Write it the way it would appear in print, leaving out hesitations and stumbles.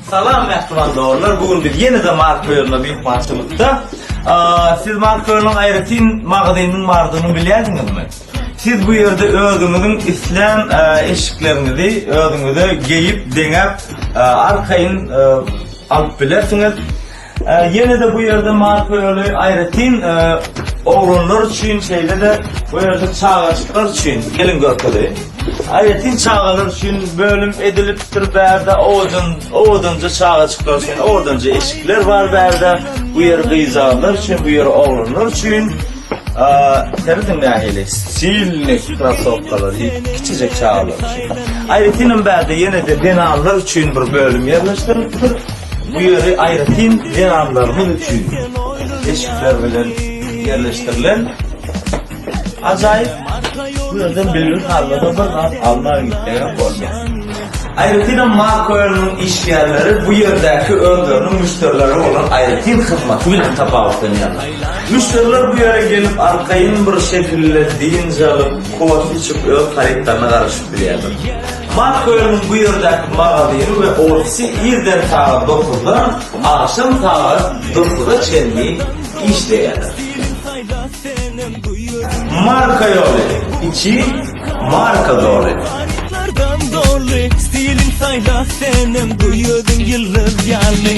Salam mähriban doganlar, bu gün biz ýene-de Marko ýoluna myhmançylykda. Siz Marko ýolunyň aýratyn magazynynyň bardygyny bilýärdiňizmi? Siz bu ýerde özüňiziň islän eşikleriňizi özüňize geýip, deňäp, arkaýyn alyp bilersiňiz. Ýene-de bu ýerde Marko ýoly aýratyn oglanlar üçin, şeýle-de bu ýerde çagajyklar üçin, geliň görkezeýin. Aýratyn çagalar üçin bölüm edilipdir bärde, owadan, owadanja çagajyklar üçin owadanja eşikler bar bärde. Bu ýer gyzjagazlar üçin, bu ýer oglanlar üçin. Serediň nähili stilni krasowkalar, kiçijek çagalar üçin. Aýratynam bärde ýene-de zenanlar üçin bir bölüm ýerleşdirilipdir. Bu ýeri aýratyn zenanlarymyz üçin eşikler bilen ýerleşdirilen. Ajaýyp. Bu ýerden bilbil halda-da bir zat alman gitseňem bolýar. Aýratynam Markoelniň işgärleri bu ýerdäki özleriniň müşderileri bolan aýratyn hyzmaty bilen tapawutlanýarlar. Müşderiler bu ýere gelip arkaýyn bir şekilde dynç alyp, kofe içip öz harytlaryna garaşyp bilýärler. Markoelniň bu ýerdäki magazyny we ofisi irden sagat dokuzdan agşam sagat dokuza çenli işleýärler. Marka ýoly, içi marka doly. Harytlardan doly, stiliň saýla senem, duý özüň ýyldyz ýaly.